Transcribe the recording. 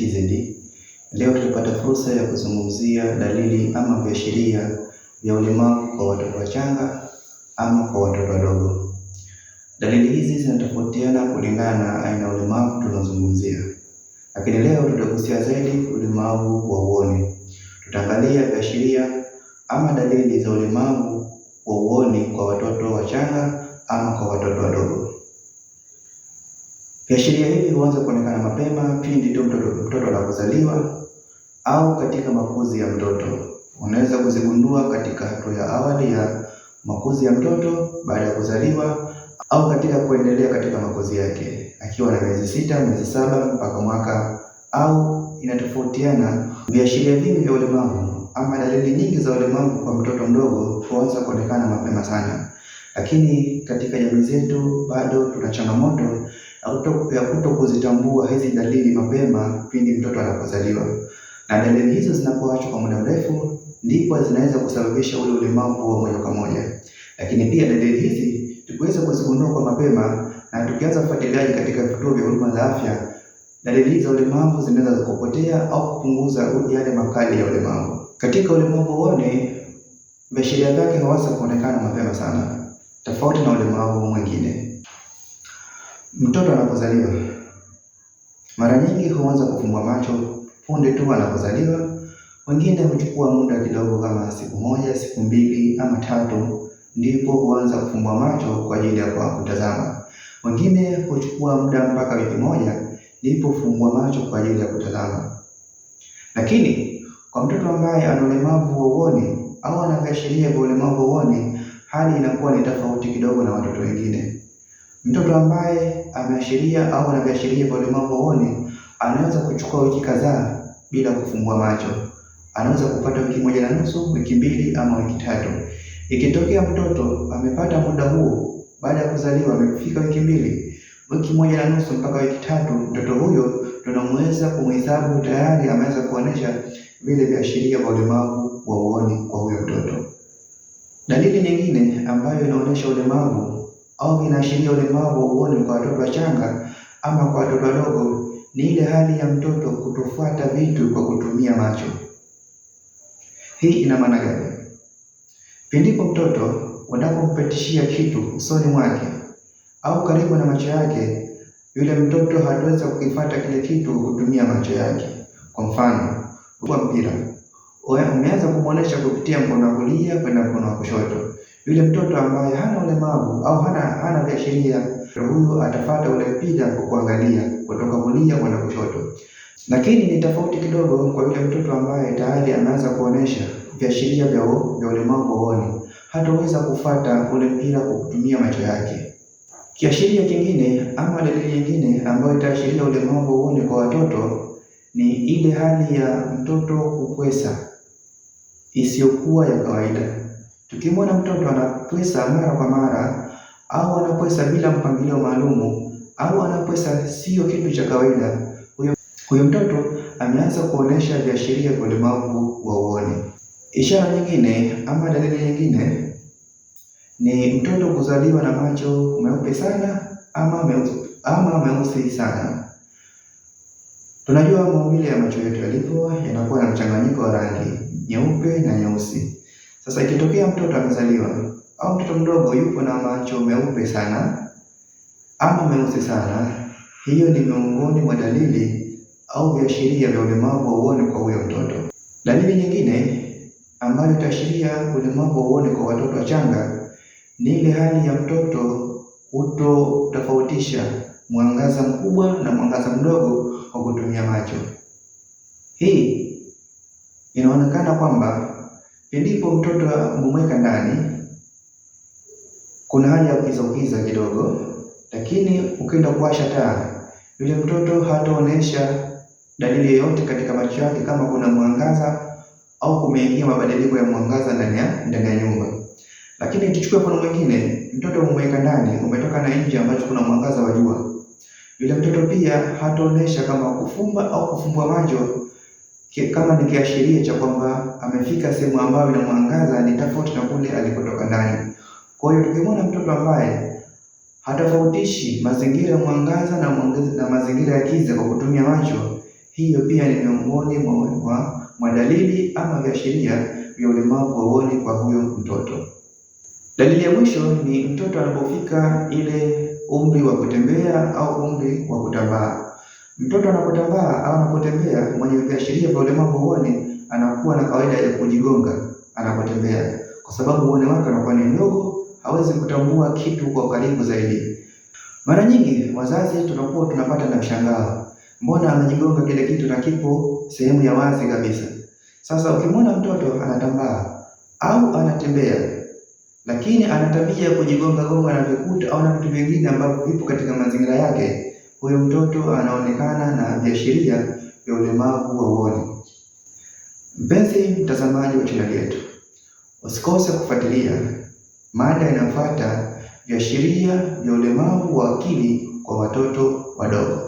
TZ. Leo tutapata fursa ya kuzungumzia dalili ama viashiria vya ulemavu kwa watoto wachanga ama kwa watoto wadogo. Dalili hizi zinatofautiana kulingana na aina ya ulemavu tunazungumzia, lakini leo tutagusia zaidi ulemavu wa uoni. Tutaangalia viashiria ama dalili za ulemavu wa uoni kwa watoto wachanga ama kwa watoto wadogo. Viashiria hivi huanza kuonekana mapema pindi tu mtoto anapozaliwa au katika makuzi ya mtoto. Unaweza kuzigundua katika hatua ya awali ya makuzi ya mtoto baada ya kuzaliwa au katika kuendelea katika makuzi yake akiwa na miezi 6, miezi 7 mpaka mwaka, au inatofautiana. Viashiria vingi vya ulemavu ama dalili nyingi za ulemavu kwa mtoto mdogo huanza kuonekana mapema sana, lakini katika jamii zetu bado tuna changamoto ya kuto kuzitambua hizi dalili mapema pindi mtoto anapozaliwa, na dalili hizo zinapoachwa kwa muda mrefu ndipo zinaweza kusababisha ule ulemavu wa moja kwa moja. Lakini pia dalili hizi tukiweza kuzigundua kwa mapema na tukianza ufuatiliaji katika vituo vya huduma za afya, dalili hizi za ulemavu zinaweza kupotea au kupunguza yale makali ya ulemavu. Katika ulemavu wa uoni, viashiria vyake huanza kuonekana mapema sana, tofauti na ulemavu mwingine. Mtoto anapozaliwa mara nyingi huanza kufumbua macho punde tu anapozaliwa. Wengine huchukua muda kidogo kama siku 1, siku 2 ama 3 ndipo huanza kufumbua macho kwa ajili ya kutazama. Wengine huchukua muda mpaka wiki 1 ndipo hufumbua macho kwa ajili ya kutazama. Lakini kwa mtoto ambaye ana ulemavu wa uoni au ana viashiria vya ulemavu wa uoni, hali inakuwa ni tofauti kidogo na watoto wengine. Mtoto ambaye ameashiria au ana viashiria vya ulemavu wa uoni anaweza kuchukua wiki kadhaa bila kufumbua macho. Anaweza kupata wiki 1.5, wiki 2 ama wiki 3. Ikitokea mtoto amepata muda huo baada ya kuzaliwa, amefika wiki 2, wiki 1.5 mpaka wiki 3, mtoto huyo tunamweza kumhesabu tayari ameweza kuonesha vile viashiria vya ulemavu wa uoni kwa huyo mtoto. Dalili nyingine ambayo inaonesha ulemavu au inaashiria ulemavu wa uoni kwa watoto wachanga ama kwa watoto wadogo ni ile hali ya mtoto kutofuata vitu kwa kutumia macho. Hii ina maana gani? Pindipo mtoto unapompitishia kitu usoni mwake au karibu na macho yake, yule mtoto hatuweza kukifuata kile kitu kwa kutumia macho yake. Kwa mfano, kwa mpira umeanza kumuonesha kupitia mkono wa kulia kwenda mkono wa kushoto. Yule mtoto ambaye hana ulemavu au hana viashiria, huyu atafuata ule mpira kwa kuangalia kutoka kulia kwenda kushoto. Lakini ni tofauti kidogo kwa yule mtoto ambaye tayari ameanza kuonesha viashiria vya ulemavu wa uoni, hataweza kufuata ule mpira kwa kutumia macho yake. Kiashiria kingine ama dalili nyingine ambayo itaashiria ulemavu wa uoni kwa watoto ni ile hali ya mtoto kupwesa isiyokuwa ya kawaida. Tukimwona mtoto anapwesa mara kwa mara au anapwesa bila mpangilio maalumu au anapwesa sio kitu cha kawaida, huyo mtoto ameanza kuonesha viashiria vya ulemavu wa uoni. Ishara nyingine ama dalili nyingine ni mtoto kuzaliwa na macho meupe sana ama meusi sana. Tunajua maumbile ya macho yetu yalivyo, yanakuwa na mchanganyiko wa rangi nyeupe na nyeusi. Sasa ikitokea mtoto amezaliwa au mtoto mdogo yupo na macho meupe sana ama meusi sana, hiyo ni miongoni mwa dalili au viashiria vya ulemavu wa uoni kwa huyo mtoto. Dalili nyingine ambayo itaashiria ulemavu wa uoni kwa watoto wachanga ni ile hali ya mtoto kutotofautisha mwangaza mkubwa na mwangaza mdogo kwa kutumia macho. Hii inaonekana kwamba ndipo mtoto umemweka ndani, kuna hali ya ukiza kidogo, lakini ukienda kuwasha taa, yule mtoto hataonesha dalili yoyote katika macho yake kama kuna mwangaza au kumeingia mabadiliko ya mwangaza ndani ya nyumba. Lakini tuchukue mfano mwingine, mtoto umemweka ndani, umetoka na nje ambacho kuna mwangaza wa jua, yule mtoto pia hataonesha kama kufumba au kufumbua macho kama ni kiashiria cha kwamba amefika sehemu ambayo ina mwangaza ni tofauti na kule alikotoka ndani. Kwa hiyo tukimwona mtoto ambaye hatofautishi mazingira ya mwangaza na mazingira ya giza kwa kutumia macho, Hiyo pia ni miongoni mwa dalili ama viashiria vya ulemavu wa uoni kwa huyo mtoto. Dalili ya mwisho ni mtoto anapofika ile umri wa kutembea au umri wa kutambaa. Mtoto anapotambaa au anapotembea, mwenye viashiria vya ulemavu wa uoni anakuwa na kawaida ya kujigonga anapotembea, kwa sababu uoni wake unakuwa ni mdogo, hawezi kutambua kitu kwa ukaribu zaidi. Mara nyingi wazazi tunakuwa tunapata na mshangao, mbona amejigonga kile kitu na kipo sehemu ya wazi kabisa. Sasa ukimwona mtoto anatambaa au anatembea lakini ana tabia ya kujigonga gonga na vikuta au na vitu vingine ambavyo vipo katika mazingira yake, huyo mtoto anaonekana na viashiria vya ulemavu wa uoni. Mpenzi mtazamaji wa chaneli yetu, usikose kufuatilia mada inayofuata, viashiria vya ulemavu wa akili kwa watoto wadogo.